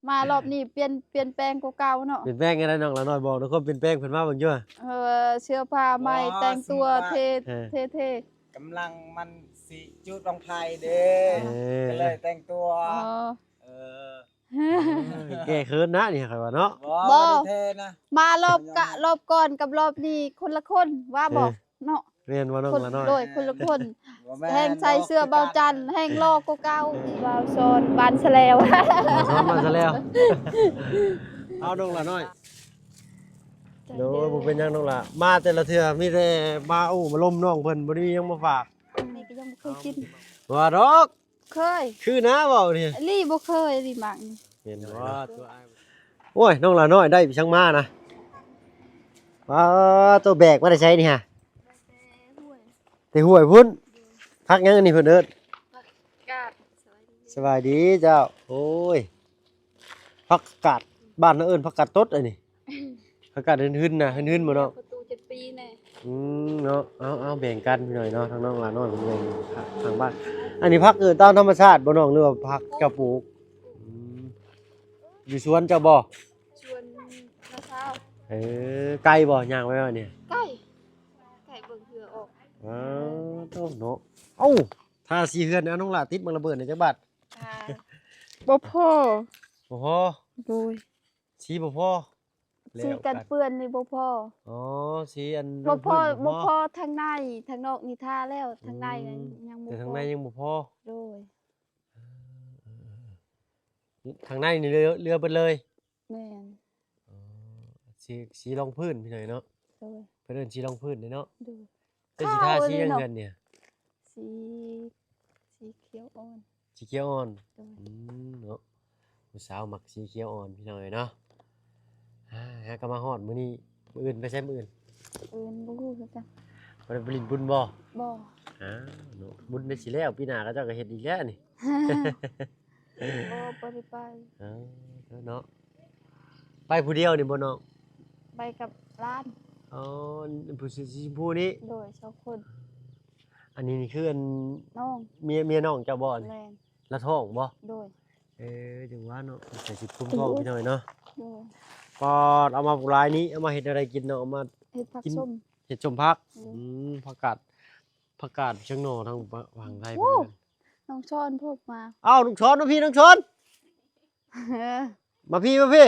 ມາລອບນີ້ປ່ຽນ ປ່ຽນແປງກວ່າເກົ່າເນາະ. ປ່ຽນແປງຈັ່ງໃດນ້ອງຫຼ້ານ້ອຍ? ບອກນຳຄວາມປ່ຽນແປງເພິ່ນມາເບິ່ງຢູ່. ເອີ ເສື້ອຜ້າໃໝ່ ແຕ່ງຕົວເທ່ ເອີ ເທ່ໆ. ກຳລັງມັນຊິຈູດບັ້ງໄຟເດ້ ເອີ ກໍເລີຍແຕ່ງຕົວ. ອໍ ເອີ ແກ້ເຂີນນະນີ້ຂ້ອຍວ່າເນາະ. ບໍ່ ບໍ່ ບໍ່ໄດ້ເທ່ນະ ມາລອບກະ ລອບກ່ອນກັບລອບນີ້ຄົນລະຄົນວ່າບໍ່ ເອີ ເນາະ. ແມ່ນບໍ່ນ້ອງຫຼ້ານ້ອຍ? ໂດຍ ຄົນລະຄົນ. ບໍ່ແມ່ນ ແຮ່ງໃສ່ເສື້ອເບົາຈັນ ແຮ່ງຫຼໍ່ກວ່າເກົ່າ. ບ່າວສອນບ້ານສະແລວ ບ່າວສອນບ້ານສະແລວ. ເອົານ້ອງຫຼ້ານ້ອຍ. ໂດຍ ບໍ່ເປັນຫຍັງນ້ອງຫຼ້າ ມາແຕ່ລະເທື່ອມີແຕ່ມາໂອ້ມາລົມນ້ອງເພິ່ນ ບໍ່ໄດ້ມີຫຍັງມາຝາກ. ອັນນີ້ກໍຍັງບໍ່ເຄີຍກິນ. ວ່າດອກ ເຄີຍ ຄືນະເວົ້ານີ້ ອີ່ຫຼີບໍ່ເຄີຍອີ່ຫຼີໝາກນີ້. ແມ່ນບໍ່? ໂອ້ຍ ນ້ອງຫຼ້ານ້ອຍໄດ້ໄປສັງມານະ? ປາໂຕ ແບກມາແຕ່ໃສນີ້ຫະ? ແຕ່ຫ້ວຍ ແຕ່ຫ້ວຍພຸ້ນ. ຜັກຫຍັງອັນນີ້ເພິ່ນເອີ້ນ? ຜັກກາດ. ສະບາຍດີ ສະບາຍດີເຈົ້າ. ໂອ້ຍ ຜັກກາດ ບ້ານເຮົາເອີ້ນຜັກກາດຕົດອັນນີ້. ອາກາດຫຶນໆນະ ຫຶນໆບໍ່ນ້ອງ? ປະຕູເຈັດປີແນ່. ອືມ ເນາະ ເອົາໆ ແບ່ງກັນພີ່ນ້ອງເນາະ ທາງນ້ອງຫຼ້ານ້ອຍເພິ່ນແບ່ງທາງບ້ານ. ອັນນີ້ຜັກເກີດຕາມທຳມະຊາດບໍ່ນ້ອງ ຫຼືວ່າຜັກເຈົ້າປູກ? ອືມ ຢູ່ສວນເຈົ້າບໍ່? ສວນນ້າສາວ. ເອີ ໄກບໍ່ ຍ່າງໄປວ່ານີ້? ໄກ ໄກເບິ່ງເຫື່ອອອກ. ອ້າວ ໂທ້ເນາະ. ເອົ້າ ທາສີເຮືອນ ເອົາ ນ້ອງຫຼ້າ ຕິດໝາກລະເບີດນີ້ຈັກບາດ? ອ່າ ບໍ່ພໍ ບໍ່ພໍ. ໂດຍ ສີບໍ່ພໍ ສີກັນເປື້ອນນີ້ບໍ່ພໍ. ອໍ ສີອັນ ບໍ່ພໍ ລົງພື້ນບໍ່ພໍ ບໍ່ພໍທາງໃນ ທາງນອກນີ້ທາແລ້ວ ທາງໃນ ອືມ ຍັງບໍ່ພໍ ແຕ່ທາງໃນຍັງບໍ່ພໍ. ໂດຍ ເອີໆໆ ທາງໃນນີ້ເຫຼືອ ເຫຼືອເບິດເລີຍ. ແມ່ນ. ອໍ ສີ ສີລອງພື້ນພີ່ນ້ອງເນາະ. ໂດຍ ເພິ່ນເອີ້ນສີລອງພື້ນເດ້ເນາະ. ໂດຍ ເຈົ້າຊິທາສີຫຍັງເຮືອນນີ້? ສີ ສີຂຽວອ່ອນ. ສີຂຽວອ່ອນ. ໂດຍ ອືມ ເນາະ ຜູ້ສາວມັກສີຂຽວອ່ອນພີ່ນ້ອງເອີຍເນາະ. ອ່າ ຫາກໍມາຮອດມື້ນີ້ ມື້ອື່ນໄປໃສ? ມື້ອື່ນ ມື້ອື່ນບໍ່ຮູ້ຄືກັນ. ບໍ່ໄດ້ໄປຫຼິ້ນບຸນບໍ່? ບໍ່. ອ້າວ ເນາະ ບຸນໄດ້ຊິແລ້ວ ປີໜ້າເຂົາເຈົ້າກໍເຮັດອີກແລ້ວນີ້. ບໍ່ ບໍ່ໄດ້ໄປ. ເອີ ເນາະ ໄປຜູ້ດຽວນີ້ບໍ່ນ້ອງ? ໄປກັບຫຼານ. ອໍ ຜູ້ສີ ສີຊົມພູນີ້? ໂດຍ ສອງຄົນ. ອັນນີ້ນີ້ຄືອັນນ້ອງ ເມຍ ເມຍນ້ອງເຈົ້າບໍ່ນີ້? ແມ່ນ. ລາວທ້ອງບໍ່? ໂດຍ. ເອີ ຈັ່ງວ່າເນາະ ໃສ່ຊຸດຄຸມທ້ອງພີ່ນ້ອງເນາະ. ໂດຍ. ປາດ ເອົາມາບັກຫຼາຍນີ້ ເອົາມາເຮັດແນວໃດກິນເນາະ? ເອົາມາເຮັດຜັກສົ້ມ ເຮັດສົ້ມຜັກ. ໂດຍ. ອືມ ຜັກກາດ ຜັກກາດເຊີງໜໍ່ທາງຝັ່ງໄທ. ໂອ້ ເພິ່ນ ນ້ອງຊອນໂທມາ. ອ້າວ ນ້ອງຊອນ ມາພີ້ ນ້ອງຊອນ ມາພີ້ ມາພີ້.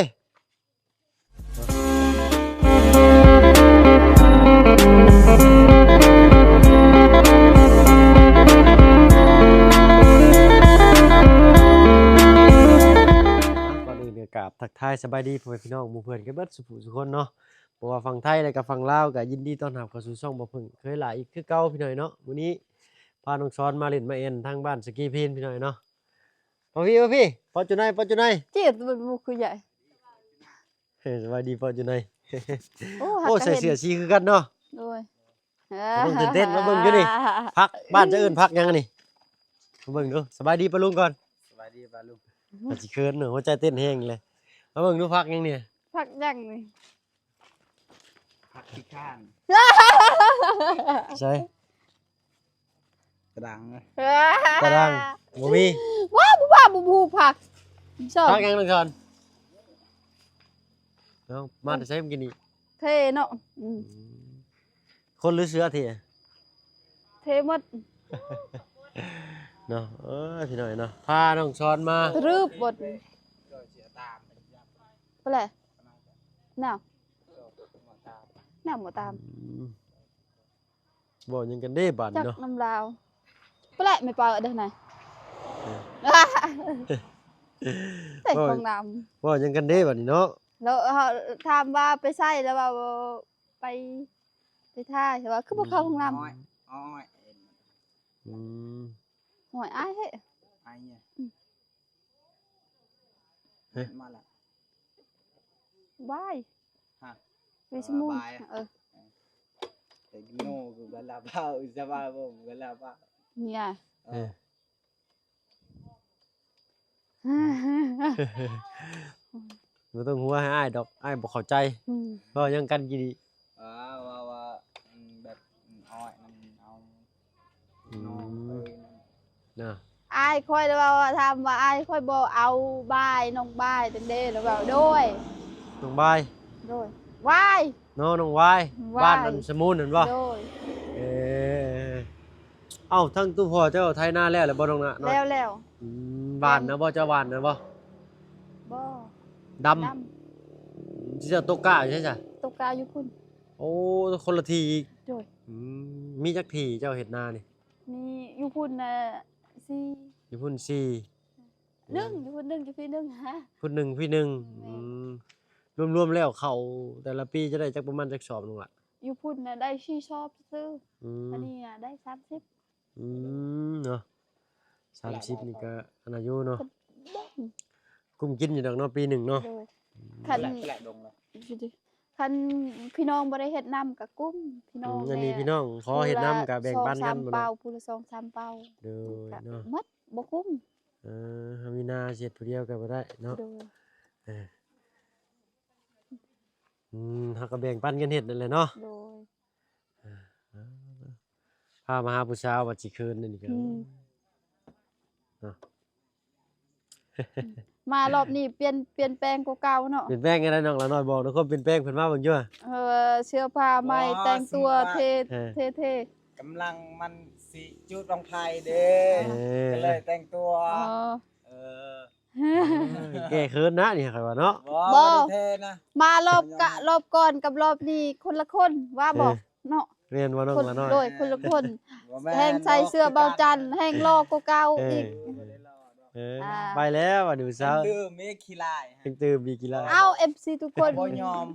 ກ່ອນອື່ນກໍກາບທັກທາຍສະບາຍດີພໍ່ແມ່ພີ່ນ້ອງໝູ່ເພື່ອນກັນເບິດສູ່ຜູ້ສູ່ຄົນເນາະ. ບໍ່ວ່າຝັ່ງໄທ ແລະ ກໍຝັ່ງລາວ ກໍຍິນດີຕ້ອນຮັບເຂົ້າສູ່ຊ່ອງບໍ່ເພິ່ງເຄີຍຫຼ້າອີກຄືເກົ່າພີ່ນ້ອງເນາະ. ມື້ນີ້ພານ້ອງຊອນມາຫຼິ້ນມາແອ່ນທາງບ້ານສະກີພີນພີ່ນ້ອງເນາະ. ມາພີ້ ມາພີ້ ພໍ່ຈຸໄນ ພໍ່ຈຸໄນ. ເຈັບ ມັນບໍ່ຄືໃຫຍ່. ເອີ ສະບາຍດີພໍ່ຈຸໄນ. ໂອ້ ໂອ້ ໃສ່ເສື້ອສີຄືກັນເນາະ. ໂດຍ. ເບິ່ງ ຕື່ນເຕັ້ນ ມາເບິ່ງຢູ່ນີ້. ຜັກ ບ້ານເຈົ້າເອີ້ນຜັກຫຍັງນີ້? ມາເບິ່ງດູ. ສະບາຍດີປ້າລຸງກ່ອນ. ສະບາຍດີປ້າລຸງ. ມັນຊິເຂີນເນາະ ຫົວໃຈເຕັ້ນແຮງເລີຍ. ມາເບິ່ງດູ ຜັກຫຍັງນີ້? ຜັກຫຍັງນີ້? ຜັກຂີ້ຄ້ານ. ໃສ? ກະດັງ. ກະດັງ ບໍ່ມີ. ວ້າວ ບໍ່ ບໍ່ ບໍ່ຮູ້ຜັກ. ຜັກຫຍັງນ້ອງຊອນ? ເອົ້າ ມາແຕ່ໃສມື້ກີ້ນີ້? ເທເນາະ. ອືມ ອືມ ຄົນຫຼືເສືອເທ? ເທໝົດເນາະ. ເອີ ພີ່ນ້ອງເນາະ ພານ້ອງຊອນມາ ຕະລຶບໝົດ. ປະແຫຼະ ໜາວ ໜາວໝົດຕາມ. ອືມ ເວົ້າຫຍັງກັນເດ້ບາດນີ້ເນາະ ຈັກນຳລາວ. ປະແຫຼະ ແມ່ເປົາເດີນະ. ເອີ ໃສ່ຂອງນ້ຳ ເວົ້າຫຍັງກັນເດ້ບາດນີ້ເນາະ. ແລ້ວເຮົາຖາມວ່າໄປໃສ ແລ້ວວ່າ ໄປ ໄປຖ່າຍ ແຕ່ວ່າຄືບໍ່ເຂົ້າຫ້ອງນ້ຳ. ອືມ ຫ້ອຍອ້າຍເຮີ້ຍ ອ້າຍເຫື່ອ. ອືມ ເຮີ້ຍ ມາລະ ບາຍ. ຮະ ເວສມຸນ. ເອີ ເອີ ເອີ ໂນ ຄືກັນລະ ເບົາ ສະບາຍບໍ່ ຄືກັນລະ ເບົາ ເຫື່ອ. ເອີ ບໍ່ຕ້ອງຫົວໃຫ້ອ້າຍດອກ ອ້າຍບໍ່ເຂົ້າໃຈ. ອືມ ເວົ້າຫຍັງກັນກີ້ນີ້? ອ່າ ວ່າ ວ່າ ອືມ ແບບ ອືມ ອ້ອຍນຳເອົາ ອືມ ນ້ອງ ເອີ ນະ. ອ້າຍຂ້ອຍລະເວົ້າວ່າ ຖາມວ່າອ້າຍຂ້ອຍບໍ່ເອົາບາຍ ນ້ອງບາຍຈັ່ງເດ້ ລະເວົ້າ ໂດຍ ນ້ອງບາຍ ໂດຍ ວາຍ ເນາະ ນ້ອງວາຍ ວາຍ ບ້ານອັນສະມູນຫັ້ນບໍ່? ໂດຍ ເອີ ເອົ້າ ທັງຕູ້ພໍ່ເຈົ້າໄຖນາແລ້ວ ແລ້ວບໍ່ນ້ອງນະ? ແລ້ວ ແລ້ວ ອືມ ຫວ່ານນະບໍ່? ເຈົ້າຫວ່ານນະບໍ່? ບໍ່ ດຳ ດຳ ອືມ ເຈົ້າຕົກກ້າຢູ່ໃສຊະ? ຕົກກ້າຢູ່ພຸ້ນ ໂອ້ ຄົນລະທີ່ອີກ ໂດຍ ອືມ ມີຈັກທີ່ເຈົ້າເຮັດນານີ້? ມີຢູ່ພຸ້ນນະ ສີ່ ຢູ່ພຸ້ນສີ່ ໜຶ່ງ ອືມ ຢູ່ພຸ້ນໜຶ່ງ ຢູ່ພີ້ໜຶ່ງ ພຸ້ນໜຶ່ງ ພີ້ໜຶ່ງ ແມ່ນ ອືມ ລວມໆແລ້ວເຂົ້າແຕ່ລະປີຈະໄດ້ຈັກ ປະມານຈັກສອບນ້ອງລະ? ຢູ່ພຸ້ນນະໄດ້ສີ່ສອບຊື່ ອືມ ອັນນີ້ນະໄດ້ສາມສິບ ອືມ ເນາະ ສາມສິບນີ້ກະອັນນັ້ນຢູ່ເນາະ ກຸ້ມກິນຢູ່ດອກເນາະ ປີໜຶ່ງເນາະ ໂດຍ ອືມ ຄັນ ແປະ ແປະດົງລະ ຄັນພີ່ນ້ອງບໍ່ໄດ້ເຮັດນຳກະກຸ້ມ ພີ່ນ້ອງ ອືມ ອັນນີ້ພີ່ນ້ອງຂໍເຮັດນຳກະແບ່ງປັນກັນ ຜູ້ລະສອງສາມເປົາ ຜູ້ລະສອງສາມເປົາ ໂດຍ ກະເນາະ ໝົດ ບໍ່ກຸ້ມ ເອີ ເຮົາມີນາເຮັດຜູ້ດຽວກະບໍ່ໄດ້ເນາະ ໂດຍ ເອີ ອືມ ເຮົາກະແບ່ງປັນກັນເຮັດນັ້ນແຫຼະເນາະ ໂດຍ ເອີ ພາມາຫາຜູ້ສາວວ່າຊິຄືນນີ້ກະ ອືມ ເນາະ ມາລອບນີ້ປ່ຽນ ປ່ຽນແປງກວ່າເກົ່າເນາະ ປ່ຽນແປງຈັ່ງໃດນ້ອງລະນ້ອຍ ບອກນຳຄວາມປ່ຽນແປງເພິ່ນມາເບິ່ງຢູ່ ເອີ ເສື້ອຜ້າໃໝ່ ແຕ່ງຕົວເທ່ ເອີ ເທ່ໆ ກຳລັງມັນຊິຈູດບັ້ງໄຟເດ້ ເອີ ກະເລີຍແຕ່ງຕົວ ອໍ ເອີ ເອີ ແກ້ເຂີນນະນີ້ຂ້ອຍວ່າເນາະ ບໍ່ ບໍ່ ບໍ່ໄດ້ແທ້ນະ ມາລອບກະ ລອບກ່ອນກັບລອບນີ້ຄົນລະຄົນວ່າບໍ່ ເອີ ເນາະ ແມ່ນບໍ່ນ້ອງລະນ້ອຍ ໂດຍ ຄົນລະຄົນ ບໍ່ແມ່ນ ແຮ່ງໃສ່ເສື້ອເບົາຈັນ ແຮ່ງຫຼໍ່ກວ່າເກົ່າອີກ ເອີ ບໍ່ໄດ້ຫຼໍ່ດອກ ເອີ ອ່າ ໄປແລ້ວ ອັນນີ້ຜູ້ສາວ ຕື່ມອີກຂີ້ລ້າຍ ແຮ່ງຕື່ມອີກຂີ້ລ້າຍ ເອົ້າ ເອັຟຊີທຸກຄົນ ບໍ່ຍອມ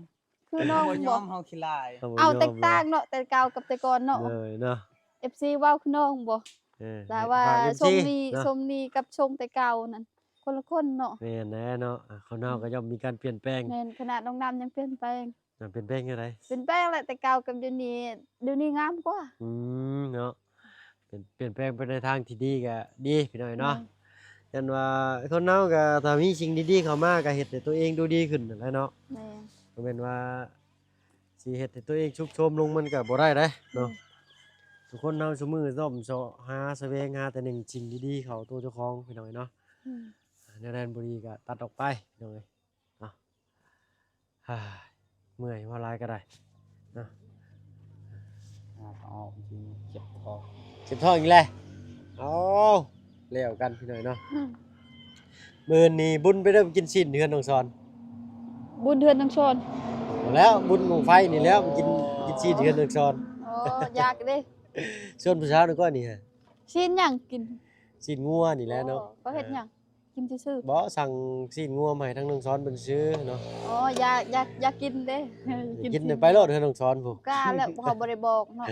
ຄືນ້ອງບໍ່ຍອມ ບໍ່ ເຮົາຂີ້ລ້າຍ ເອົາແຕກຕ່າງເນາະ ແຕ່ເກົ່າກັບແຕ່ກ່ອນເນາະ ເອີ ເນາະ ເອັຟຊີເວົ້າຄືນ້ອງບໍ່ ເອີ ແຕ່ວ່າ ຝາກເອັຟຊີ ຊ່ວງນີ້ ເນາະ ຊ່ວງນີ້ກັບຊ່ວງແຕ່ເກົ່ານັ້ນ ຄົນລະຄົນເນາະ ແມ່ນແຫຼະເນາະ ອ່າ ຄົນເຮົາກະ ອືມ ຍ່ອມມີການປ່ຽນແປງ ແມ່ນ ຂະໜາດນ້ອງນ້ຳຍັງປ່ຽນແປງ ນ້ຳປ່ຽນແປງຈັ່ງໃດ? ປ່ຽນແປງແຫຼະ ແຕ່ເກົ່າກັບດຽວນີ້ ດຽວນີ້ງາມກວ່າ ອືມ ເນາະ ປ່ຽນ ປ່ຽນແປງໄປໃນທາງທີ່ດີກະດີພີ່ນ້ອງເນາະ ແມ່ນ ຢ້ານວ່າຄົນເຮົາກະຖ້າມີສິ່ງດີໆເຂົ້າມາກະເຮັດໃຫ້ຕົວເອງດູດີຂຶ້ນຫັ້ນແຫຼະເນາະ ແມ່ນ ບໍ່ແມ່ນວ່າ ຊິເຮັດໃຫ້ຕົວເອງຊຸກໂຊມລົງມັນກະບໍ່ໄດ້ເດ້ເນາະ ອືມ ທຸກຄົນເຮົາຊຸມື້ຊອກຫາສະແຫວງຫາແຕ່ໜຶ່ງສິ່ງດີໆເຂົ້າຕົວເຈົ້າຂອງພີ່ນ້ອງເນາະ ອືມ ແນວໃດບໍ່ດີກະຕັດອອກໄປພີ່ນ້ອງເອີຍ ເນາະ ເມື່ອຍເວົ້າຫຼາຍກະໄດ້ເນາະ ຫາທາງອອກ ເຈັບທ້ອງ ເຈັບທ້ອງອີກແລ້ວ ເອົ້າ ແລ້ວກັນພີ່ນ້ອງເນາະ ອືມ ມື້ນີ້ບຸນໄປເດີ ກິນຊີ້ນເຮືອນນ້ອງສອນ ບຸນເຮືອນນ້ອງສອນ ແລ້ວບຸນບັ້ງໄຟນີ້ແລ້ວ ກິນ ກິນຊີ້ນເຮືອນນ້ອງສອນ ອໍ ຢາກເດ້ ຊວນຜູ້ສາວນຳກ່ອນນີ້ ຊີ້ນຫຍັງກິນ? ຊີ້ນງົວນີ້ແຫຼະເນາະ ເຂົາເຮັດຫຍັງ? ກິນຊື່ໆ ບໍ່ ສັ່ງຊີ້ນງົວມາໃຫ້ທາງນ້ອງສອນເພິ່ນຊື້ເນາະ ອໍ ຢາກ ຢາກ ຢາກກິນເດ້ ຢາກກິນຊີ້ນ ໄປໂລດເຮືອນນ້ອງສອນພຸ້ນ ກ້າແລ້ວ ເຮົາບໍ່ໄດ້ບອກເນາະ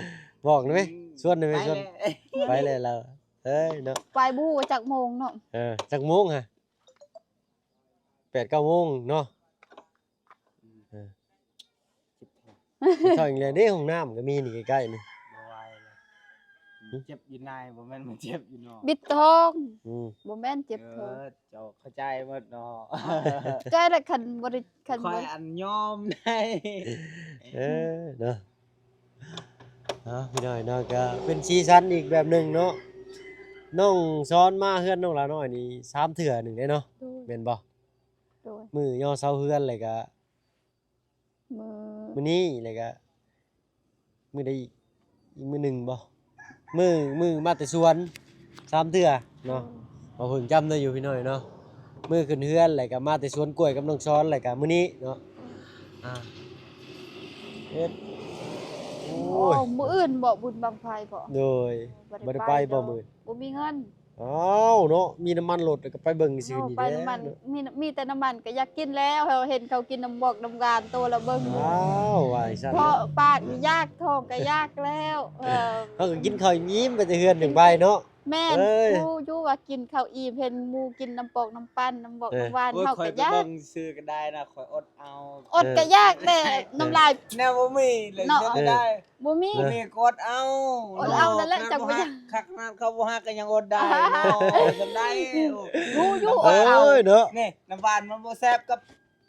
ບອກໄດ້ໄໝ ອືມ ຊວນໄດ້ໄໝ ໄປແລ້ວ ຊວນ ໄປແລ້ວລາວ ເອີຍເນາະ ໄປບໍ່ຮູ້ວ່າຈັກໂມງເນາະ ເອີ ຈັກໂມງຫະ? ແປດເກົ້າໂມງເນາະ ເອີ ເຈັບທ້ອງ ເຈັບທ້ອງອີກແລ້ວເດ້ ຫ້ອງນ້ຳກະມີນີ້ໃກ້ໆນີ້ ບໍ່ໄຫວແລ້ວ ຫຶ? ເຈັບຢູ່ໃນ ບໍ່ແມ່ນມາເຈັບຢູ່ນອກ ບິດທ້ອງ ອືມ ບໍ່ແມ່ນເຈັບທ້ອງ ເອີ ເຈົ້າເຂົ້າໃຈໝົດເນາະ ໃຈແລ້ວ ຄັນບໍ່ໄດ້ ຄັນ ຂ້ອຍອັນຍອມໄດ້ ເອີ ເນາະ ເອົາ ພີ່ນ້ອງເນາະ ກະເປັນສີສັນອີກແບບໜຶ່ງເນາະ ນ້ອງສອນມາເຮືອນນ້ອງຫຼ້ານ້ອຍນີ້ສາມເທື່ອໜຶ່ງເດ້ເນາະ ໂດຍ ແມ່ນບໍ່? ໂດຍ ມື້ຍໍເສົາເຮືອນ ແລ້ວກະ ມື້ ມື້ນີ້ ແລ້ວກະ ມື້ໃດອີກ? ອີກມື້ໜຶ່ງບໍ່? ມື້ ມື້ມາແຕ່ສວນສາມເທື່ອເນາະ ອືມ ເຮົາເພິ່ງຈຳໄດ້ຢູ່ພີ່ນ້ອງເນາະ ມື້ຂຶ້ນເຮືອນ ແລ້ວກະມາແຕ່ສວນກ້ວຍກັບນ້ອງສອນ ແລ້ວກະມື້ນີ້ເນາະ ອືມ ອ່າ ເຮັດ ໂອ້ ໂອ້ ມື້ອື່ນບໍ່ ບຸນບັ້ງໄຟບໍ່? ໂດຍ ບໍ່ໄດ້ ບໍ່ໄດ້ໄປ ໄປບໍ່ມື້? ບໍ່ມີເງິນ ອ້າວເນາະ ມີນ້ຳມັນລົດກະໄປເບິ່ງຊື່ນີ້ແຫຼະ ໄປນ້ຳມັນ ມີ ມີແຕ່ນ້ຳມັນກະຢາກກິນແລ້ວ ເຮົາເຫັນເຂົາກິນນ້ຳບອກນ້ຳຫວານໂຕລະເບິ່ງ ອ້າວ ວ່າຊັ້ນ ເພາະປາກຢາກ ທ້ອງກະຢາກແລ້ວ ເອີ ເຮົາກະກິນເຂົ້າອີ່ມໄປແຕ່ເຮືອນຈັ່ງໄປເນາະ ແມ່ນ ເອີຍ ຮູ້ຢູ່ວ່າກິນເຂົ້າອີ່ມ ເຫັນໝູ່ກິນນ້ຳປອກນ້ຳປັ່ນ ນ້ຳບອກ ເອີ ນ້ຳຫວານ ໂອ້ຍ ເຮົາກະຢາກ ຂ້ອຍໄປເບິ່ງຊື່ກະໄດ້ນະ ຂ້ອຍອົດເອົາ ອົດກະຢາກແຕ່ ເອີ ນ້ຳລາຍ ແນວບໍ່ມີເລີຍ ເນາະ ເຮັດບໍ່ໄດ້ ບໍ່ມີ ບໍ່ມີກະອົດເອົາ ອົດເອົານັ້ນແຫຼະ ເນາະ ຈັກບໍ່ຢາກ ຂະໜາດເຂົາບໍ່ຮັກກະຍັງອົດໄດ້ເນາະ ເອົາຈັ່ງໃດ ຮູ້ຢູ່ ເອີ ອົດເອົາເນາະ ນີ້ ນ້ຳຫວານມັນບໍ່ແຊບກັບ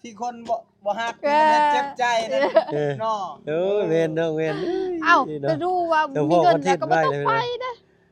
ທີ່ຄົນບໍ່ ບໍ່ຮັກ ເອີ ມັນເຈັບໃຈນັ້ນ ເອີ ເນາະ ເອີ ແມ່ນເນາະ ແມ່ນ ເອົ້າ ເນາະ ກະຮູ້ວ່າມີເງິນແລ້ວກະບໍ່ຕ້ອງໄປເດ້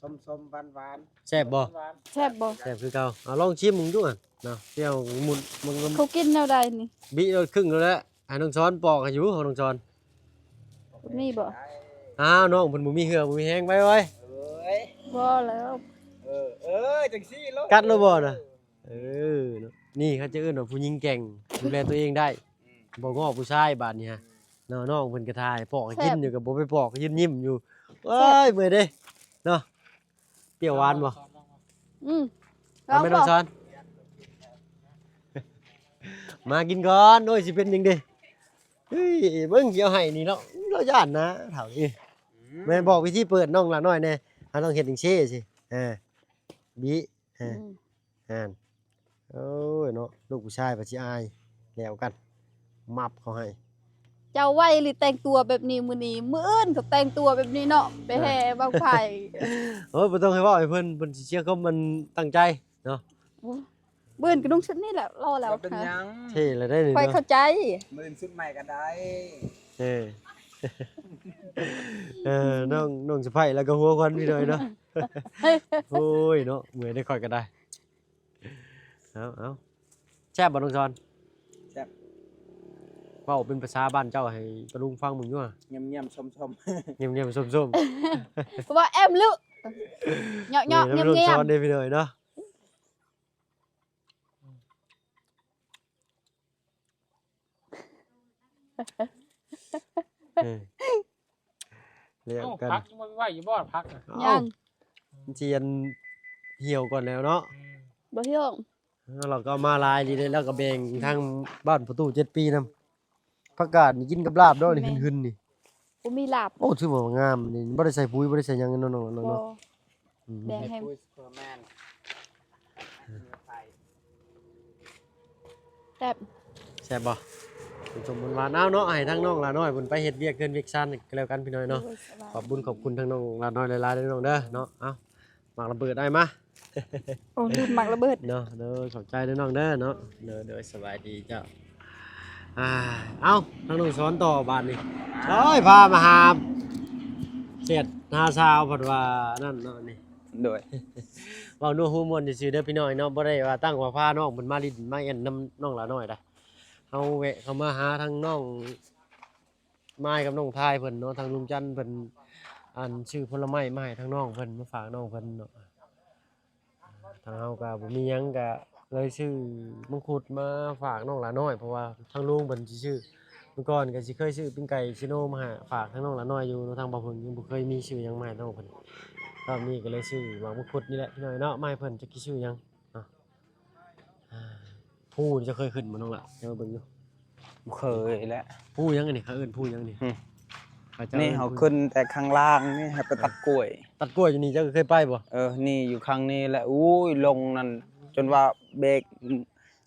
ສົ້ມໆ ຫວານໆ ແຊບບໍ່? ຫວານໆ ແຊບບໍ່? ແຊບຄືເກົ່າ. ເອົາລອງຊິມເບິ່ງດູຫັ້ນເນາະ ດຽວໝຸ່ນ ເຂົາກິນແນວໃດນີ້? ບິໂລດຄຶ່ງໂລດແຫຼະ ໃຫ້ນ້ອງສອນປອກໃຫ້ຢູ່ ຂອງນ້ອງສອນ ມີບໍ່? ອ້າວ ນ້ອງເພິ່ນບໍ່ມີເຫື່ອບໍ່ມີແຮງ ໄປໄວ. ເອີຍ ບໍ່ແລ້ວ ເອີ ເອີ ຈັ່ງຊີ້ໂລດ ກັດໂລດບໍ່ນະ? ເອີ ເນາະ ນີ້ເຂົາຈະເອີ້ນວ່າຜູ້ຍິງແກ່ງ ດູແລຕົວເອງໄດ້ ອືມ ບໍ່ງໍ້ຜູ້ຊາຍບາດນີ້ຮະ ອືມ ເນາະ. ນ້ອງເພິ່ນກະຖ່າຍ ປອກໃຫ້ກິນຢູ່ ກະບໍ່ໄປປອກ ຢືນຍິ້ມຢູ່ ແຊບ ເອີຍ ເມື່ອຍເດ້ເນາະ. ປຽວຫວານບໍ່? ອືມ ເອົາແມ່ນ້ອງສອນ ມາກິນກ່ອນ. ໂອ້ຍ ຊິເປັນຫຍັງເດ້? ເຮີ້ຍ ເບິ່ງ ຊິເອົາໃຫ້ນີ້ເນາະ ລາວຢ້ານນະເຖົ້ານີ້. ອືມ ແມ່ນບອກວິທີເປີດນ້ອງຫຼ້ານ້ອຍແດ່ ເຮົາຕ້ອງເຮັດຈັ່ງຊີ້ ຊິ ເອີ ບິ ເອີ ອືມ ຫັ້ນ ໂອ້ຍເນາະ ລູກຜູ້ຊາຍພະຊິອາຍ ແລ້ວກັນ ມັບເຂົາໃຫ້. ເຈົ້າໄວອີ່ຫຼີ ແຕ່ງຕົວແບບນີ້ມື້ນີ້ ມື້ອື່ນກໍແຕ່ງຕົວແບບນີ້ເນາະ ໄປແຫ່ບັ້ງໄຟ. ໂອ້ຍ ບໍ່ຕ້ອງໃຫ້ເວົ້າໃຫ້ເພິ່ນ ເພິ່ນຊິເສຍຄວາມ ອັນ ຕັ້ງໃຈເນາະ. ໂອ້ຍ ມື້ອື່ນກໍນຸ່ງຊຸດນີ້ແຫຼະ ຫຼໍ່ແລ້ວ ເປັນຫຍັງ ເທ່ແລ້ວໄດ້ນີ້ ຂ້ອຍເນາະ ເຂົ້າໃຈ. ມື້ອື່ນຊຸດໃໝ່ກໍໄດ້ ເອີ ເອີ ນ້ອງ ນ້ອງສະໃພ້ລະກະຫົວຄວັນພີ່ນ້ອງເນາະ. ໂອ້ຍເນາະ ເມື່ອຍໄດ້ ຂ້ອຍກໍໄດ້. ເອົາ ເອົາ ແຊບບໍ່ນ້ອງສອນ? ແຊບ ເວົ້າເປັນພາສາບ້ານເຈົ້າໃຫ້ຕາລຸງຟັງເບິ່ງຢູ່ຫະ. ງຽມໆ ສົ້ມໆ ງຽມໆ ສົ້ມໆ ເວົ້າແອມລຶ ເຍາະໆ ງຽມໆ ນ້ອງສອນເດ້ພີ່ນ້ອງເນາະ. ເອີ ແລ້ວ ເອົ້າ ກັນ ຜັກຍັງບໍ່ໄຫວຢູ່ບໍ່ ຜັກນະ? ເອົ້າ ຍັງ ມັນຊິອັນ ຫ່ຽວກ່ອນແລ້ວເນາະ. ອືມ ບໍ່ຫ່ຽວ ເອີ ເຮົາກໍເອົາມາຫຼາຍດີເດ້ ແລ້ວກໍແບ່ງທາງບ້ານພໍ່ຕູ້ເຈັດປີນຳ. ຜັກກາດນີ້ກິນກັບລາບເນາະ ນີ້ ແມ່ນ ຫຶນໆ ນີ້ ບໍ່ມີລາບ. ໂອ້ ຖືວ່າງາມນີ້ ບໍ່ໄດ້ໃສ່ປຸ໋ຍ ບໍ່ໄດ້ໃສ່ຫຍັງເນາະ ນ້ອງເນາະ. ບໍ່ ອືມ ແບ່ງໃຫ້ ແຊບ ແຊບບໍ່? ສົມໆ ຫວານໆ ເອົາເນາະ ໃຫ້ທາງນ້ອງຫຼ້ານ້ອຍເພິ່ນໄປເຮັດວຽກເຮືອນວຽກຊານກໍແລ້ວກັນພີ່ນ້ອງເນາະ. ໂດຍ ສະບາຍ ຂອບບຸນຂອບຄຸນທາງນ້ອງຫຼ້ານ້ອຍຫຼາຍໆເດີນ້ອງເດີເນາະ. ເອົາ ໝາກລະເບີດອ້າຍມາ. ໂອ້ ລືມໝາກລະເບີດເນາະ. ໂດຍ ຂອບໃຈເດີນ້ອງເດີເນາະ. ໂດຍ ໂດຍ ສະບາຍດີເຈົ້າ. ອ່າ ເອົ້າ ທາງນ້ອງສອນຕໍ່ບາດນີ້. ໂອ້ຍ ພາມາຫາແຊດຫາສາວ ເພິ່ນວ່ານັ້ນເນາະນີ້. ໂດຍ ເວົ້ານົວຫົວມ່ວນຊື່ໆເດີພີ່ນ້ອງເນາະ ບໍ່ໄດ້ວ່າຕັ້ງວ່າພານ້ອງເພິ່ນມາຫຼິ້ນມາແອ່ນນຳນ້ອງຫຼ້ານ້ອຍໃດ. ເຮົາແວະເຂົ້າມາຫາທາງນ້ອງ ມາຍກັບນ້ອງທາຍເພິ່ນເນາະ ທາງລຸງຈັນເພິ່ນ ອັນ ຊື້ຜົນລະໄມ້ມາໃຫ້ທາງນ້ອງເພິ່ນ ມາຝາກນ້ອງເພິ່ນເນາະ. ທາງເຮົາກໍບໍ່ມີຫຍັງ ກໍເລີຍຊື້ມັງຄຸດມາຝາກນ້ອງຫຼ້ານ້ອຍ ເພາະວ່າທາງລຸງເພິ່ນຊິຊື້ ມື້ກ່ອນກໍຊິເຄີຍຊື້ປີ້ງໄກ່ຊີໂນມາໃຫ້ ຝາກທາງນ້ອງຫຼ້ານ້ອຍຢູ່ເນາະ. ທາງບ່າວເພິ່ງຍັງບໍ່ເຄີຍມີຊື້ຫຍັງມາໃຫ້ນ້ອງເພິ່ນ ຮອບນີ້ກໍເລີຍຊື້ໝາກມັງຄຸດນີ້ແຫຼະພີ່ນ້ອງເນາະ ມາໃຫ້ເພິ່ນ. ຈັກຊິຊື້ຫຍັງເນາະ. ພູນີ້ເຈົ້າເຄີຍຂຶ້ນບໍ່ນ້ອງຫຼ້າ? ເຈົ້າເບິ່ງຢູ່. ບໍ່ເຄີຍແຫຼະ. ພູຫຍັງອັນນີ້ ເຂົາເອີ້ນພູຫຍັງນີ້? ອືມ ເຂົາເຈົ້າ ນີ້ເຮົາຂຶ້ນແຕ່ຂ້າງລ່າງນີ້ ໃຫ້ໄປຕັດກ້ວຍ. ເອີ ຕັດກ້ວຍຢູ່ນີ້ ເຈົ້າເຄີຍໄປບໍ່? ເອີ ນີ້ຢູ່ຂ້າງນີ້ແຫຼະ. ໂອ້ຍ ລົງນັ້ນ ຈົນວ່າເບກ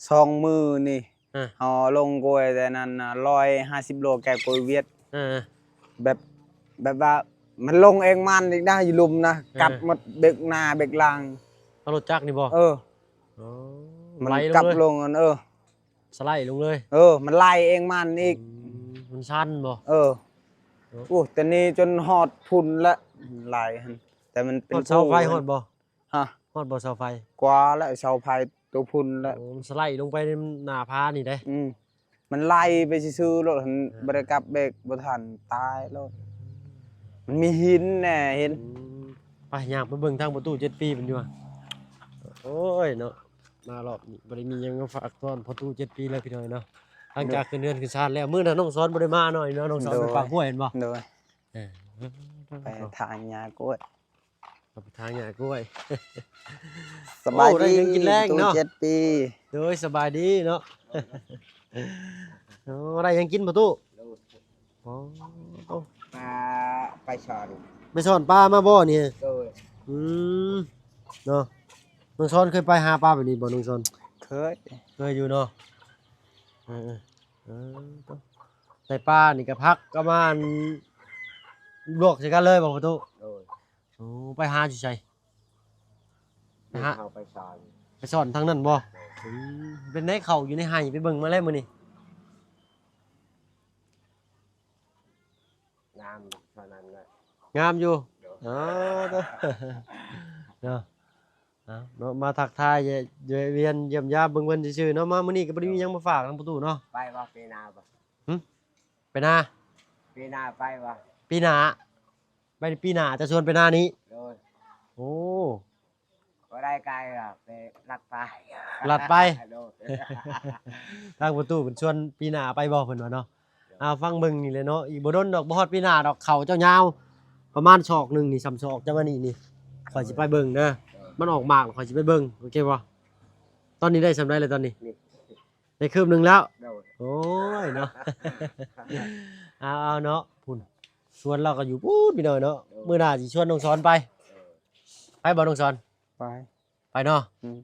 ສອງມື້ນີ້ ເຮົາລົງກ້ວຍແຕ່ນັ້ນນະ ຮ້ອຍຫ້າສິບໂລ ແກ່ກ້ວຍຫວຽດ. ເອີ ແບບ ແບບວ່າມັນລົງເອງມັນອີກນະ ຢູ່ລຸ່ມນະ. ເອີ ກັບໝົດເບກໜ້າເບກຫຼັງ. ເອົາລົດຈັກນີ້ບໍ່? ເອີ ອໍ ມັນກັບລົງ ເອີ ສະໄລລົງເລີຍ. ເອີ ມັນໄຫຼເອງມັນອີກ. ອືມ ມັນຊັນບໍ່? ເອີ ໂອ້ ໂອ້ ແຕ່ນີ້ຈົນຮອດພຸ້ນລະ ໄຫຼຫັ້ນ ແຕ່ມັນເປັນ ຮອດເສົາໄຟຮອດບໍ່? ຮະ? ຮອດບໍ່ເສົາໄຟ? ກວ່າແລ້ວ ເສົາໄຟໂຕພຸ້ນແລ້ວ. ໂອ້ ມັນສະໄລລົງໄປໃນໜ້າຜານີ້ເດ້. ອືມ ມັນໄຫຼໄປຊື່ໆໂລດ ເອີ ບໍ່ໄດ້ກັບເບກບໍ່ທັນ ຕາຍໂລດ. ມັນມີຫີນແດ່ ຫີນ. ອືມ ໄປຍ່າງໄປເບິ່ງທາງພໍ່ຕູ້ເຈັດປີເພິ່ນຢູ່. ໂອ້ຍເນາະ ມາຮອບນີ້ບໍ່ໄດ້ມີຫຍັງມາຝາກຕ້ອນພໍ່ຕູ້ເຈັດປີເລີຍພີ່ນ້ອງເນາະ. ຫຼັງຈາກຂຶ້ນເຮືອນຂຶ້ນຊານແລ້ວ ມື້ນັ້ນນ້ອງສອນບໍ່ໄດ້ມາເນາະ ເນາະ ນ້ອງສອນ ໂດຍ ໄປປາກກ້ວຍແມ່ນບໍ່? ໂດຍ ເອີ ໄປຖາງຫຍ້າກ້ວຍ. ເອົາໄປຖາງຫຍ້າກ້ວຍ. ສະບາຍດີ ໂອ້ ໄດ້ຫຍັງກິນແລງເນາະ ຕູ້ເຈັດປີ. ໂດຍ ສະບາຍດີເນາະ. ໂອ້ ໄດ້ຫຍັງກິນພໍ່ຕູ້? ໂດຍ ອໍ ປາ ໄປສອນ ໄປສອນປາມາບໍ່ນີ້? ໂດຍ ອືມ ເນາະ. ນ້ອງສອນເຄີຍໄປຫາປາແບບນີ້ບໍ່ນ້ອງສອນ? ເຄີຍ ເຄີຍຢູ່ເນາະ. ເອີ ເອີ ເອີ ໄດ້ປານີ້ກໍພັກປະມານ ລວກໃສ່ກັນເລີຍບໍ່ພໍ່ຕູ້? ໂດຍ ໂອ້ ໄປຫາຢູ່ໃສ? ໄປຫາ ເຮົາໄປສອນ ໄປສອນທາງນັ້ນບໍ່? ໂດຍ ອືມ ເປັນໄດເຂົ້າຢູ່ໃນໄຮ່ ໄປເບິ່ງມາແລ້ວມື້ນີ້? ງາມເທົ່ານັ້ນແຫຼະ ງາມຢູ່. ໂດຍ ອໍ ເນາະ ເນາະ ມາທັກທາຍ ແວະ ແວະວຽນຢ້ຽມຢາມເບິ່ງເພິ່ນຊື່ໆເນາະ. ມາມື້ນີ້ກໍບໍ່ໄດ້ມີຫຍັງມາຝາກທາງປະຕູເນາະ. ໄປບໍ່ ປີໜ້າບໍ່? ຫຶ? ໄປນາ? ປີໜ້າໄປບໍ່? ປີໜ້າ ໄປປີໜ້າ ຈະຊວນໄປນານີ້? ໂດຍ. ໂອ້ ບໍ່ໄດ້ໄກດອກ ໄປລັດໄປ ລັດໄປ. ໂດຍ. ທາງປະຕູເພິ່ນຊວນປີໜ້າໄປບໍ່ ເພິ່ນວ່າເນາະ. ໂດຍ. ເອົາ ຟັງເບິ່ງນີ້ແຫຼະເນາະ ອີກບໍ່ດົນດອກ ບໍ່ຮອດປີໜ້າດອກ ເຂົ້າເຈົ້າຍາວປະມານສອກໜຶ່ງນີ້ ສ່ຳສອກເຈົ້າວ່ານີ້ນີ້ ຂ້ອຍຊິໄປເບິ່ງເດີ. ໂດຍ. ມັນອອກໝາກ ຂ້ອຍຊິໄປເບິ່ງ ໂອເຄບໍ່? ຕອນນີ້ໄດ້ສ່ຳໃດແລ້ວຕອນນີ້? ນີ້ ໄດ້ຄືບໜຶ່ງແລ້ວ. ໂດຍ. ໂອ້ຍເນາະ ເອົາໆເນາະ ພຸ້ນ ສວນລາວກໍຢູ່ພຸ້ນ ພີ່ນ້ອງເນາະ. ໂດຍ. ມື້ໜ້າຊິຊວນນ້ອງສອນໄປ. ໂດຍ. ໄປບໍ່ນ້ອງສອນ? ໄປ ໄປເນາະ. ອືມ.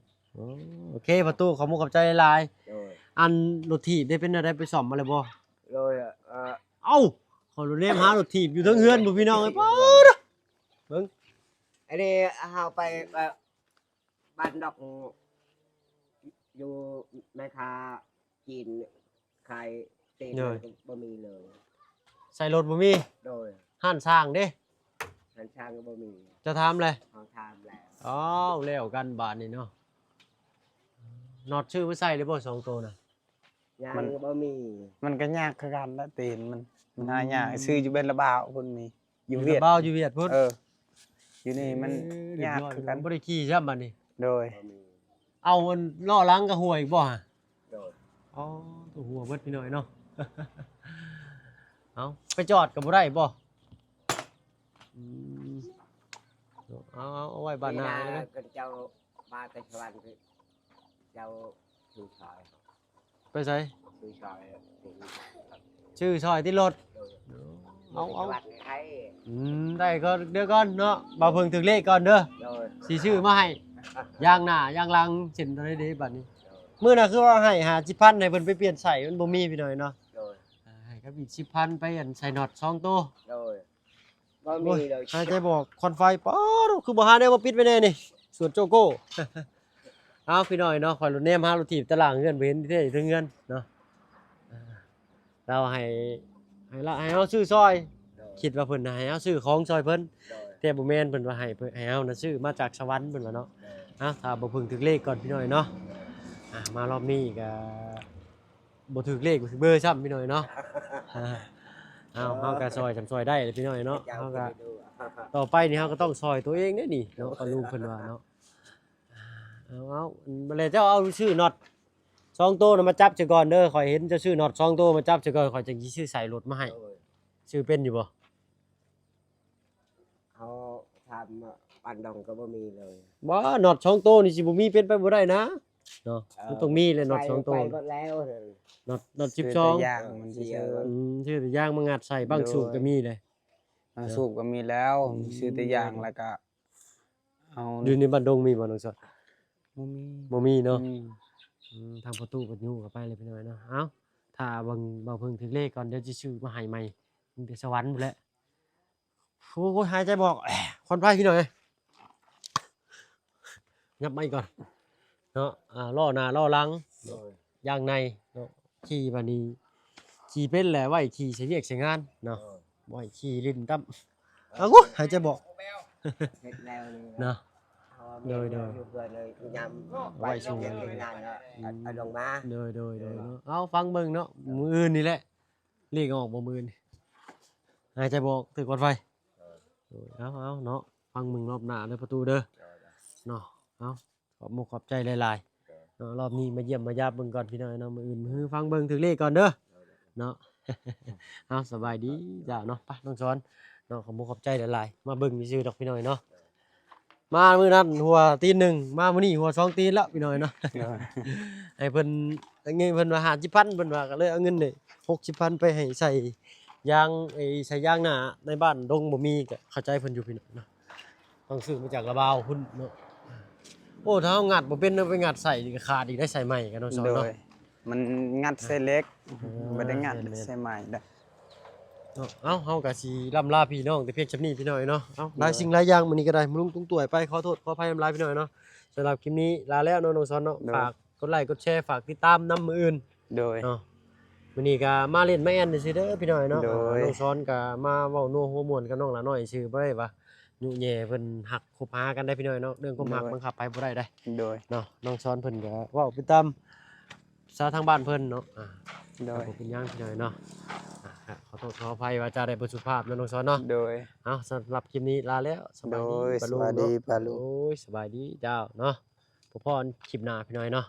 ໂອເຄ ປະຕູ ຂອບມຸກຂອບໃຈຫຼາຍ. ໂດຍ. ອັນລົດຖີບໄດ້ເປັນແນວໃດ ໄປສ້ອມມາແລ້ວບໍ່? ໂດຍ. ເອີ ເອົ້າ ເຂົາໂລດແນມຫາລົດຖີບຢູ່ເທິງເຮືອນພຸ້ນ ພີ່ນ້ອງເອີຍ ປາດ ເບິ່ງ ອັນນີ້ເຮົາໄປ ເອີ ບ້ານດອກ ຢູ່ແມ່ຄ້າຈີນຂາຍຕີນ ໂດຍ ກໍບໍ່ມີເລີຍ ໃສ່ລົດບໍ່ມີ. ໂດຍ. ຮ້ານຊ່າງເດ້? ຮ້ານຊ່າງກໍບໍ່ມີ. ເຈົ້າຖາມແລ້ວ? ເຮົາຖາມແລ້ວ. ອ້າວ ແລ້ວກັນບາດນີ້ເນາະ. ນັອດຊື້ມາໃສ່ແລ້ວບໍ່ ສອງໂຕນະ? ຍັງ ມັນ ບໍ່ມີ. ມັນກໍຍາກຄືກັນລະ ຕີນມັນ ມັນຫາຍາກ. ອືມ. ຊື້ຢູ່ເບັນລະບາວພຸ້ນມີ. ຢູ່ຫວຽດ ຢູ່ລາວ ຢູ່ຫວຽດພຸ້ນ. ເອີ ຢູ່ນີ້ມັນ ເອີ ຍາກຄືກັນ ບໍ່ໄດ້ຂີ່ຊ້ຳບາດນີ້. ໂດຍ. ເອົາອັນລໍ້ຫຼັງກໍຮົ່ວອີກບໍ່ຫະ? ໂດຍ. ອໍ ຕົວຮົ່ວເບິດພີ່ນ້ອງເນາະ. ເອົາ ໄປຈອດກໍບໍ່ໄດ້ບໍ່? ອືມ ເອົາ ເອົາ ເອົາໄວ້ບາດໜ້າເດີ. ເພິ່ນເຈົ້າມາແຕ່ສະຫວັນ ເຈົ້າ ໄປໃສ? ຊື້ຊ່ອຍຕິດລົດ. ເອົາ ເອົາ ອືມ ໄດ້ກໍດຽວກ່ອນເນາະ ບ່າວເພິ່ງຖືກເລກກ່ອນເດີ. ໂດຍ. ຊິຊື້ມາໃຫ້ ຢາງໜ້າຢາງຫຼັງ ເສັ້ນເທົ່າໃດເດບາດນີ້? ໂດຍ. ມື້ນັ້ນຄືວ່າໃຫ້ຫ້າສິບພັນ ໃຫ້ເພິ່ນໄປປ່ຽນໃສ່ ມັນບໍ່ມີພີ່ນ້ອຍເນາະ. ໂດຍ. ໃຫ້ກັບອີກສິບພັນ ໄປອັນໃສ່ນັອດສອງໂຕ. ໂດຍ. ບໍ່ມີເລີຍ ໂອ້ຍ ຫາຍໃຈບໍ່ ຄວັນໄຟ ປາດ ຄືບໍ່ຫາແນວມາປິດໄວ້ແດ່ນີ້ ສວນໂຈໂກ້. ເອົາ ພີ່ນ້ອງເນາະ ຂ້ອຍໂລດແນມຫາລົດຖີບຕະຫຼາງເຮືອນ ບໍ່ເຫັນທີ່ເທິງເຮືອນເນາະ. ລາວໃຫ້ ໃຫ້ລາວ ໃຫ້ເຮົາຊື້ຊ່ອຍ. ໂດຍ. ຄິດວ່າເພິ່ນໃຫ້ເຮົາຊື້ຂອງຊ່ອຍເພິ່ນ. ໂດຍ. ແຕ່ບໍ່ແມ່ນ ເພິ່ນວ່າໃຫ້ ໃຫ້ເຮົານະຊື້ມາຈາກສະຫວັນ ເພິ່ນວ່າເນາະ. ໂດຍ. ເອົາ ຖ້າບໍ່ເພິ່ງຖືກເລກກ່ອນ ພີ່ນ້ອງເນາະ. ອ່າ ມາລອບນີ້ກໍ ບໍ່ຖືກເລກຖືກເບີຊ້ຳ ພີ່ນ້ອງເນາະ. ເອົາ ເຮົາກໍຊ່ອຍຊ່ຳຊ່ອຍໄດ້ແຫຼະ ພີ່ນ້ອງເນາະ. ເຮົາກໍ ຕໍ່ໄປນີ້ເຮົາກໍຕ້ອງຊ່ອຍຕົວເອງເດ້ນີ້ເນາະ ປ້າລຸງເພິ່ນວ່າເນາະ. ເອົາ ເອົາ ບັດແລ້ວເຈົ້າເອົາຊື້ນັອດສອງໂຕນະມາຈັບຊະກ່ອນເດີ ຂ້ອຍເຫັນເຈົ້າຊື້ນັອດສອງໂຕມາຈັບຊະກ່ອນ ຂ້ອຍຈຶ່ງຊິຊື້ໃສ່ລົດມາໃຫ້. ໂດຍ. ຊື້ເປັນຢູ່ບໍ່? ເຮົາຖາມປານດອງກໍບໍ່ມີເລີຍ. ບໍ່ ນັອດສອງໂຕນີ້ຊິບໍ່ມີເປັນໄປບໍ່ໄດ້ນະເນາະ. ເອີ ມັນຕ້ອງມີແຫຼະ ນັອດສອງໂຕ. ໄປໝົດແລ້ວ ນັອດ ນັອດສິບສອງ ຊື້ແຕ່ຢາງມັນຊື່ໆ. ອືມ ຊື້ແຕ່ຢາງມາງັດໃສ່ ບັ້ງສູບກໍມີເດ້. ໂດຍ. ບັ້ງສູບກໍມີແລ້ວ. ອືມ ຊື້ແຕ່ຢາງ ແລ້ວກໍເອົາ ຢູ່ໃນບ້ານດົງມີບໍ່ນ້ອງສອນ? ບໍ່ມີ ບໍ່ມີເນາະ. ອືມ ອືມ ທາງປະຕູກໍຍູ້ເຂົ້າໄປເລີຍ ພີ່ນ້ອງເນາະ. ເອົ້າ ຖ້າເບິ່ງ ເບົາເພິ່ງຖືກເລກກ່ອນ ດຽວຊິຊື້ມາໃຫ້ໃໝ່ ມີແຕ່ສະຫວັນພຸ້ນແຫຼະ. ໂອ້ຍ ຫາຍໃຈບໍ່ອອກ ຄວັນໄຟ ພີ່ນ້ອງເອີຍ. ຫຍັບມາອີກກ່ອນເນາະ. ອ່າ ລໍ້ໜ້າລໍ້ຫຼັງ. ໂດຍ. ຢາງໃນເນາະ ຂີ່ບາດນີ້ ຂີ່ເປັນແຫຼະ ໄວ້ຂີ່ໃສ່ວຽກໃສ່ງານເນາະ. ໂດຍ. ບໍ່ໃຫ້ຂີ່ຫຼິ້ນຕຳ. ເອີ ເອົາ ຫາຍໃຈບໍ່ອອກ ເຮັດແນວນີ້ເນາະ. ເນາະ ເພາະວ່າ ໂດຍ ໂດຍ ແມ່ນຢູ່ເພື່ອນເລີຍຍາມ ໄວ້ຊ່ວງວຽກງານເນາະ. ອືມ ເອົາລົງມາ. ໂດຍ ໂດຍ ໂດຍ ໂດຍ ເນາະ. ເອົາ ຟັງເບິ່ງເນາະ ມື້ອື່ນນີ້ແຫຼະ ເລກອອກບໍ່ມື້ອື່ນນີ້ ຫາຍໃຈບໍ່ອອກ ຖືກວັດໄຟ. ເອີ ໂດຍ ເອົາ ເອົາເນາະ ຟັງເບິ່ງລອບໜ້າເດີປະຕູເດີ. ໂດຍ ໂດຍ ເນາະ. ເອົາ ຂອບມຸກຂອບໃຈຫຼາຍໆ ໂດຍ ເນາະ. ລອບນີ້ມາຢ້ຽມມາຢາມເບິ່ງກ່ອນ ພີ່ນ້ອງເນາະ. ມື້ອື່ນ ມື້ຟັງເບິ່ງຖືກເລກກ່ອນເດີ. ໂດຍ ໂດຍ ເນາະ. ເອົາ ສະບາຍດີເຈົ້າເນາະ. ໄປນ້ອງສອນເນາະ ຂອບມຸກຂອບໃຈຫຼາຍໆ ມາເບິ່ງຊື່ໆດອກ ພີ່ນ້ອງເນາະ. ໂດຍ. ມາມື້ນັ້ນຫົວຕີນໜຶ່ງ ມາມື້ນີ້ຫົວສອງຕີນແລ້ວ ພີ່ນ້ອງເນາະ. ໂດຍ. ໃຫ້ເພິ່ນ ໃຫ້ເງິນເພິ່ນວ່າຫ້າສິບພັນ ເພິ່ນວ່າ ກໍເລີຍເອົາເງິນນີ້ຫົກສິບພັນໄປໃຫ້ໃສ່ຢາງ ໄອ້ໃສ່ຢາງໜ້າໃນບ້ານດົງບໍ່ມີ ກໍເຂົ້າໃຈເພິ່ນຢູ່ ພີ່ນ້ອງເນາະ. ຕ້ອງຊື້ມາຈາກລະບາວພຸ້ນເນາະ. ໂອ້ ຖ້າເຮົາງັດບໍ່ເປັນ ເອົາໄປງັດໃສ່ນີ້ກໍຂາດອີກໄດ໋ ໃສ່ໃໝ່ກັນເນາະ ໂດຍ ເນາະ. ມັນງັດໃສ່ເຫຼັກ ເອີ ບໍ່ໄດ້ງັດ ແມ່ນໆ ໃສ່ໃໝ່ໄດ້ເນາະ. ເອົ້າ ເຮົາກໍຊິລ່ຳລາພີ່ນ້ອງແຕ່ພຽງສ່ຳນີ້ ພີ່ນ້ອງເອີຍເນາະ. ເອົ້າ ໂດຍ ຫຼາຍສິ່ງຫຼາຍຢ່າງມື້ນີ້ກໍໄດ້ ມາລົງຕົງຕົວໄປ ຂໍໂທດຂໍອະໄພຫຼາຍໆ ພີ່ນ້ອງເອີຍເນາະ. ສຳລັບຄລິບນີ້ລາແລ້ວເນາະ ນ້ອງສອນເນາະ. ໂດຍ. ຝາກກົດໄລກົດແຊ ຝາກຕິດຕາມນຳມື້ອື່ນ. ໂດຍ ເນາະ. ມື້ນີ້ກໍມາຫຼິ້ນມາແອ່ນຊື່ໆເດີ ພີ່ນ້ອງເນາະ. ໂດຍ. ນ້ອງສອນກໍມາເວົ້ານົວຫົວມ່ວນກັບນ້ອງຫຼານ້ອຍຊື່ ບໍ່ໄດ້ວ່າ ຍຸແຍ່ເພິ່ນຮັກຄົບຫາກັນໄດ້ພີ່ນ້ອງເນາະ ເລື່ອງຄວາມຮັກ ໂດຍ ບັງຄັບໃຜບໍ່ໄດ້ເດ້ ໂດຍ ເນາະ. ນ້ອງສອນເພິ່ນກໍເວົ້າໄປຕາມພາສາທາງບ້ານເພິ່ນເນາະ ອ່າ ໂດຍ ກໍບໍ່ເປັນຫຍັງພີ່ນ້ອງເນາະ ອ່າ ຂໍໂທດຂໍອະໄພວ່າຈາໄດ້ບໍ່ສຸພາບເນາະ ນ້ອງສອນເນາະ ໂດຍ. ເອົາ ສຳລັບຄລິບນີ້ລາແລ້ວ ສະບາຍດີ ໂດຍ ປ້າລຸງ ສະບາຍດີປ້າລຸງ ໂດຍ ສະບາຍດີເຈົ້າເນາະ ພົບພໍ້ກັນຄລິບໜ້າພີ່ນ້ອງເນາະ.